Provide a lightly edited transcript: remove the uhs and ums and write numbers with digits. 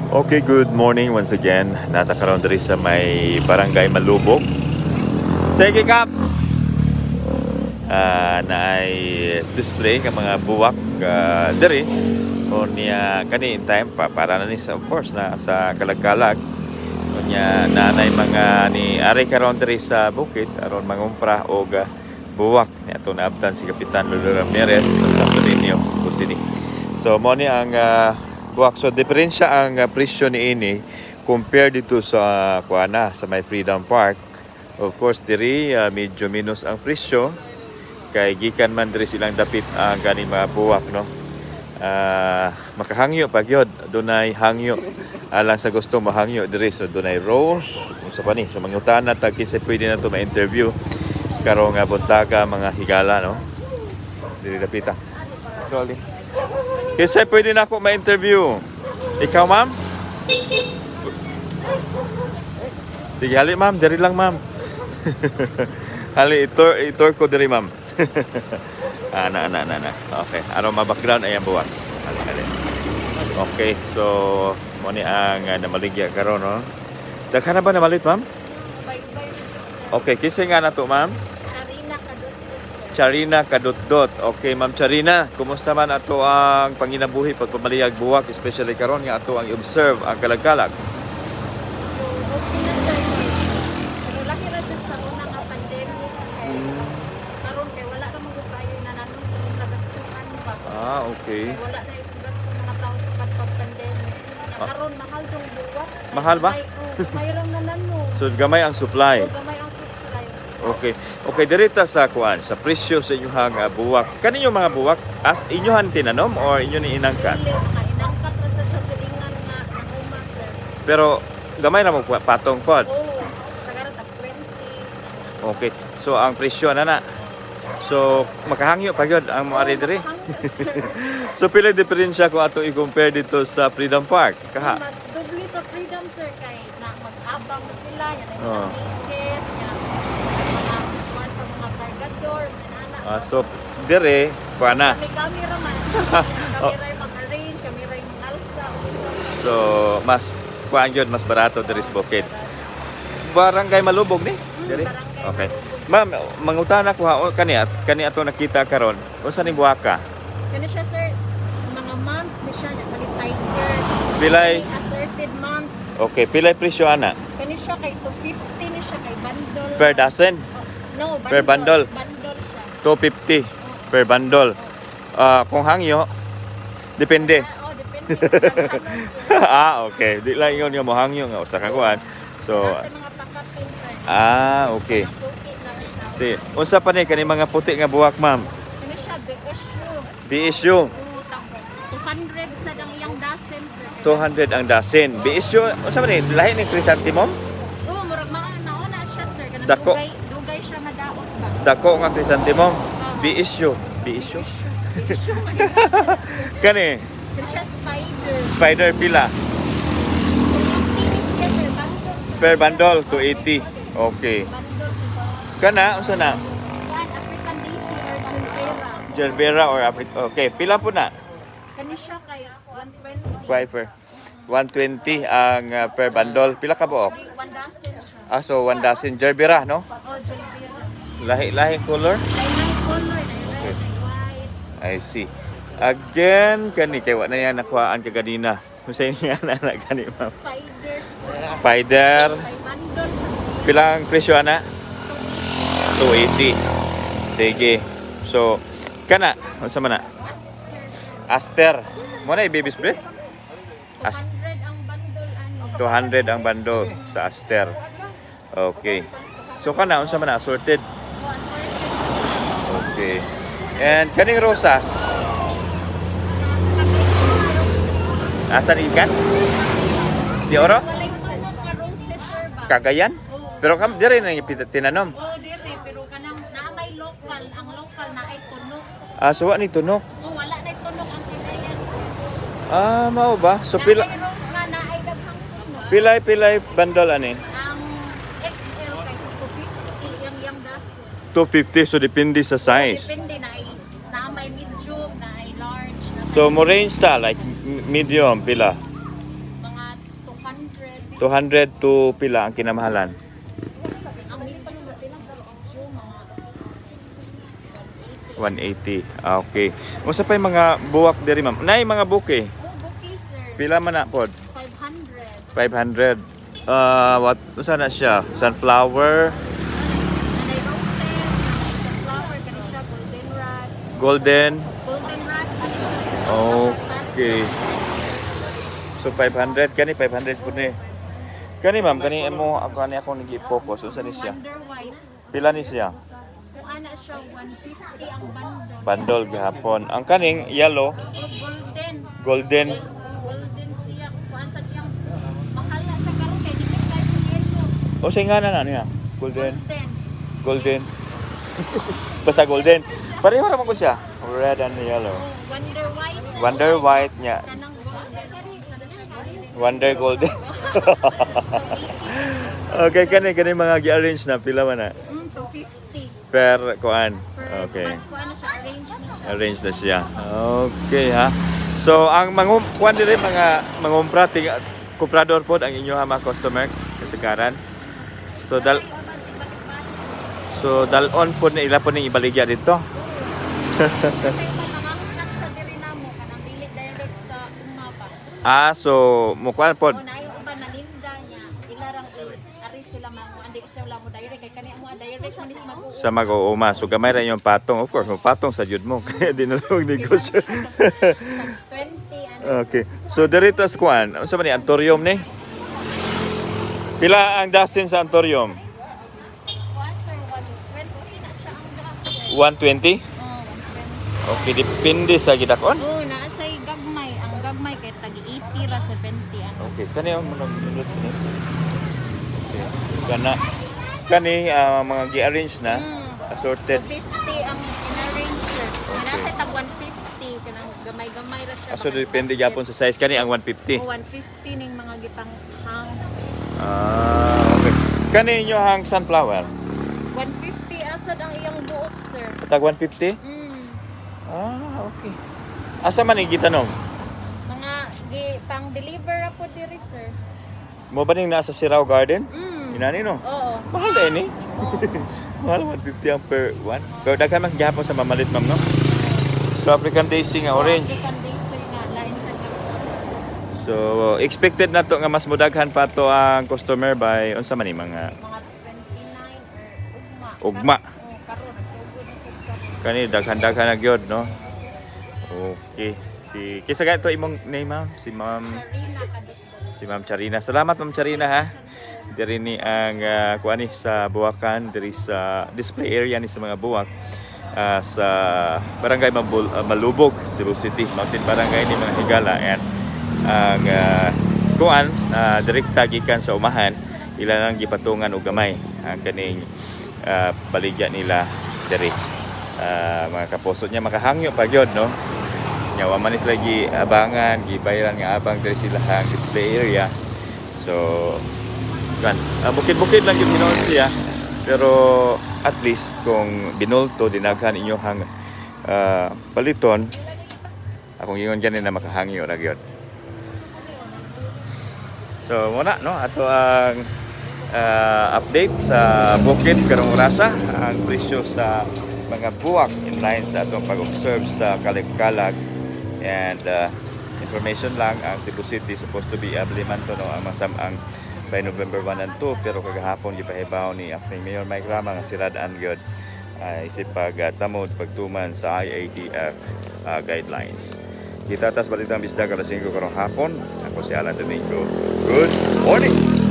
Okay, good morning once again. Naa ta karon diri sa may Barangay Malubog. Sige, Kap! Naay display nga mga buwak diri o niya kani in time pa para na ni sa, of course, na sa kalagkalag. Unya nanay mga ni ari karon diri sa bukid aron mangumpra og buwak ni ato naabtan si Kapitan Lolo Ramirez sa Santo Niño, Cebu City. So mo ni ang buwak. So diferensya ang presyo ni ini compare dito sa kuana sa may Freedom Park. Of course, diri medyo minus ang presyo kay gikan man diri silang dapit ang ganing mga buwak, no. Makahangyo pa gyud, dunay hangyo alang sa gusto mahangyo diri. So dunay rose, unsa pa ni. So mangutana tag kinsa pwede na to ma-interview karong nga buntaga, mga higala, no. Diri dapita. Sorry. Kinsa pwede na ako ma-interview? Ikaw, ma'am? Sige, hali, ma'am, diri lang, ma'am. Hali, i-tour ko diri, ma'am. Ana, ana, ana, ana. Okay. Aron ma-background ay ang buwak. Hali, hali. Okay, so mo ni ang namaligya karon, no. Daghan na ba namalit, ma'am? Okay, kinsa nga na to, ma'am? Charina Kadutdut. Charina Kadutdot. Okay, Ma'am Charina, kumusta man ato ang panginabuhi pagpamaliyag buwak, especially karon nga ato ang i-observe ang kalagkalag? So, okay na, sir. Pero lahi ra jud sa una nga pandemic kay karon kay wala ra man gud kayo nananong tungod sa gastuhan ba. Kay wala na yung gasto mga tao sa pag-pandemic. Nya karon mahal tong buwak. Kay Mahal ba? gamay, oh, gamay ra nananong. So gamay ang supply. Oh, gamay ang supply. Okay. Okay, direta sa kuan, sa presyo sa inyong buwak. Kaninyo mga buwak as inyohan tinanom or inyo ni inangkat? Dili, mga inangkat ra sa silingan nga nanguma, sir. Pero gamay ra mo patong pod. Oh, sagara tag 20. Okay. So ang presyo na na. So makahangyo pa gyud ang mo ari diri. Makahangyo, sir. So pila diferensya kung ato i-compare dito sa Freedom Park? Kaha. Mas doble sa Freedom, sir, kay na mag-abang sila yan ay mga ticket yan, mga kuan pa, mga kargador mga Ah, so dire kuan na. Kami kami ra man, kami ra yung mag-arrange, kami ra yung alsa. So mas kuan gyud, mas barato diri sa bukid. Barangay Malubog ni? Diri. Barangay Okay. Malubog. Ma'am, mangutana ko ha, o, kani at kani ato nakita karon. Unsa ning buwaka? Kani siya, sir, mga moms ni siya niya, kani tiger. Pilay Kani assorted moms. Okay, pilay presyo ana? Kani siya kay 250 ni siya kay bundle. Per dozen? Oh, no, bundle. Per bundle. Bundle siya. 250 per bundle. Ah, kung hangyo, depende. Ah, oh, depende kung ano, sir. Ah, okay. Di lang ingon nga mo hangyo nga usa ka kuan. So, Nasa mga pakapin, sir. Ah, okay. Mga suki na rin tao. Si, unsa pa ni kani mga puti nga buwak, ma'am? Kani siya, BSU. BSU. Oo, 200 sa dang iyang dozen, sir. 200 ang dozen. BSU, unsa man ni? Lahi ni chrysanthemum? Oo, murag mga nauna siya, sir. Kanang Dako. dugay, dugay siya madaot ba? Dako nga chrysanthemum. BSU, BSU. BSU man. Kani Kani siya spider. Spider pila? 280 ni siya, sir. Bundle, sir. Per bundle 280. Okay. Bundle, sir. Kana unsa na? Yan, African Daisy or Gerbera. Gerbera or Africa. Okay, pila po na? Kani siya kay 120. Quifer. 120 ang per bundle. Pila ka buok? One dozen siya. Ah, so one dozen gerbera, no? Oh, Gerbera. Lahi-lahi color. May may color, may red, may white. I see. Again, kani kay wa na yan nakuhaan kaganina. Unsa niya na na gani, ma'am? Spiders. Spider. May bundle sa siya. Pilang presyo ana? 280. Sige. So, kana unsa man na? Aster. Aster. Mo na baby's breath? 200 ang bundle ani. 200 ang bundle sa Aster. Okay. So kana unsa man na, assorted? Oh, assorted. Okay. And kaning rosas, asa ni ikan? Di oro? Walay tunok nga roses, sir ba? Cagayan? Oo. Pero kam dire na tinanom. Oh, dire pero kanang na may local, ang local na ay tunok. Ah, so wa ni tunok. Oh, wala na tunok ang Cagayan, sir. Ah, mao ba? So Na pila may rose nga na ay daghang tunok. pilay pilay bundle ani? Ang XL kay 250 yang yang dozen. 250, so depende sa size. Depende na ay na may medium, na ay large, na So mo range ta like medium pila? Mga 200 to pila ang kinamahalan? Ang medyo mapila pero ang medyo mga 180. Ah, okay. Unsa pa yung mga buwak diri, ma'am? Nay mga bouquet. Oh, bouquet, sir. Pila man na pod? 500. 500. Ah, what unsa na siya? Sunflower, Nanay roses, nanay sunflower, kani siya golden rat. Golden. Golden rat na siya, sir. Okay. So 500 kani, 500 pud ni. Kani, ma'am, kani mo ako ani akong nagi-focus, unsa ni siya? Wonder white. Pila ni siya? Kung ana siya 150 ang bundle. Bundle gihapon. Ang kaning yellow, Oh, golden. Golden. Golden siya. Kuan sa tiyang mahal na siya karon kay dili kayo yellow. O sa nga na na niya? Golden. Golden. Golden. Basta golden. Pareho ra man gud siya. Red and yellow. Oh, wonder white na Wonder siya. white niya. Kanang golden. Sana siya golden. Wonder golden. Okay, kani kani mga gi-arrange na pila man na 250. per kuan. Per Kuan na siya, arrange na siya. Arrange na siya. Okay ha. So ang mangum kuan dire mga mangumpra ting kumprador pod ang inyo ha mga customer kasagaran. So dal Ay, uban si balik-balik. so dalon pod na ila pod ning ibaligya dito. Kasi yung mga sa diri namo kanang dili direct sa uma pa. Ah, so mukuan pod. O na yung uban naninda niya, ilarang ari sila manguan di sila mo direct kay kani amo direct man is mag Sa mag-uuma. So gamay ra yung patong. Of course, mapatong sa jud mo kaya di na lang negosyo. 20 ano. Okay. So diri tas kuan, unsa man ni antorium ni? Pila ang dozen sa antorium? Kuan sir, 120 na siya ang dozen. 120? Oh, 120. Okay, depende sa gidakon. Oh, naa say gagmay, ang gagmay kay tag 80 ra 70 ano. Okay, kani ang mga minute ni. Okay. Kana kani mga gi-arrange na, assorted. 250 ang in-arrange sir. Okay. Naa tag 150 kanang gamay-gamay ra siya. Ah, so depende gyapon sa size kani ang 150. Oh, 150 ning mga gipang hang. Ah, okay. Kani inyo hang sunflower. 150 asad ang iyang buok, sir. Tag 150? Ah, okay. Asa man ang gitanom? Mga gi pang deliver ra po diri, sir. Mo ba ning nasa Sirao Garden? Mm. Inani no? Oo. Mahal na ini. Oo. Mahal 150 ang per one. Pero daghan man gihapon sa mamalit, ma'am, no? So African Daisy nga orange. African Daisy nga lain sa color. So expected na to nga mas mudaghan pa to ang customer by unsa man ni mga Mga 29 or ugma. Ugma. Oh, karon nagsugod na sad karon. Kani daghan-daghan na gyud, no? Okay. Si kisa ga to imong name, ma'am? Si Ma'am Karina kadukdok. Si Ma'am Charina. Salamat, Ma'am Charina, ha. Diri ni ang kuan ni sa Buwakan, diri sa display area ni sa mga buwak sa Barangay Malubog, Cebu City, Mountain Barangay ni mga higala, and ang kuan direkta gikan sa umahan ila lang gipatungan og gamay ang kaning baligya nila diri. Mga kapuso niya makahangyo pa gyud, no? Nya wa man is lagi abangan, gibayaran nga abang diri sila ang display area. So kan, bukid-bukid lang yung hinuon siya. Pero at least kung binulto dinaghan inyohang paliton, akong ingon gani na makahangyo ra gyud. So muna no ato ang update sa bukid karong orasa, ang presyo sa mga buwak in line sa atong pag-observe sa kalag and information lang, ang Cebu City supposed to be abli man to no ang masam-ang by November 1 and 2, pero kagahapon gipahibaw ni acting Mayor Mike Rama nga sirad-an gyud isip pag tamod pagtuman sa IATF guidelines. Kita tas Balitang Bisdak alas 5 karong hapon. Ako si Alan Domingo. Good morning!